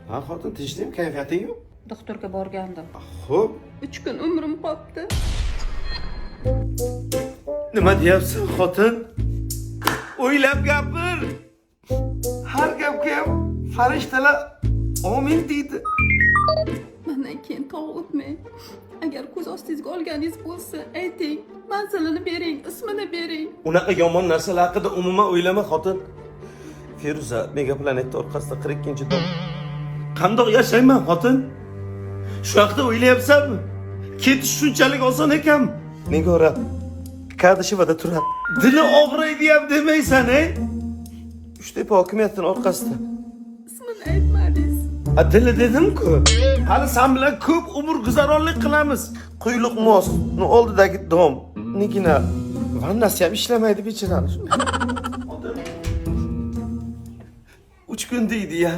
Ha xotin, tinchlikmi, kayfiyating yo'q? Doktorga borgandim. Xo'p. 3 kun umrim qolibdi. Nima deyapsan, xotin? O'ylab gapir. Har gapga ham farishtalar omin deydi. Mandan keyin tog' o'tmang. Agar ko'z ostingizga olganingiz bo'lsa, ayting. Manzilini bering, ismini bering. Unaqa yomon narsalar haqida umuman o'ylama, xotin. Feruza Mega Planetda orqasida 42-dom. Qandoq yashayman, xotin? Shu haqida o'ylayapsanmi? Ketish shunchalik oson ekanmi? Nigora Kadishevada turadi. Dili og'riydi ham demaysan, ey? Uchtepa hokimiyatining orqasida. Ismini aytmadingiz. A dili dedim-ku. Hali san bilan ko'p umr guzaronlik qilamiz. Quyliq mostni oldidagi dom. Nigina vannasi ham ishlamaydi bechorani. 3 kun deydi ya.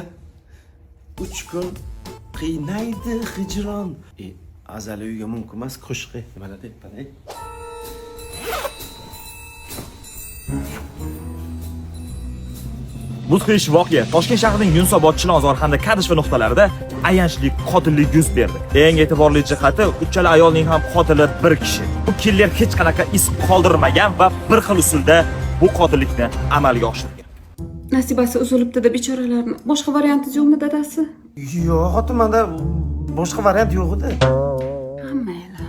3 kun qiynaydi hijron. E, azali uyga mumkin emas qo'shiqi. Nimalar deyapman, ey? Mudhish voqea Toshkent shahrining Yunusobod, Chilonzor hamda Kadishva nuqtalarida ayanchli qotillik yuz berdi. Eng e'tiborli jihati, uchala ayolning ham qotili bir kishi. Bu killer hech qanaqa iz qoldirmagan va bir xil usulda bu qotillikni amalga oshirgan. Nasibasi uzilibdi-da bechoralarni. Boshqa variantingiz yo'qmi, dadasi? Yo'q, xotin, menda boshqa variant yo'q edi. Ha, mayli.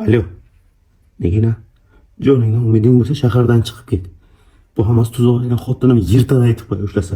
Alo. Nigina, joningdan umiding bo'lsa shahardan chiqib ket. Bu hammasi tuzoq degan xotinim yirtadi aytib qo'y ushlasa.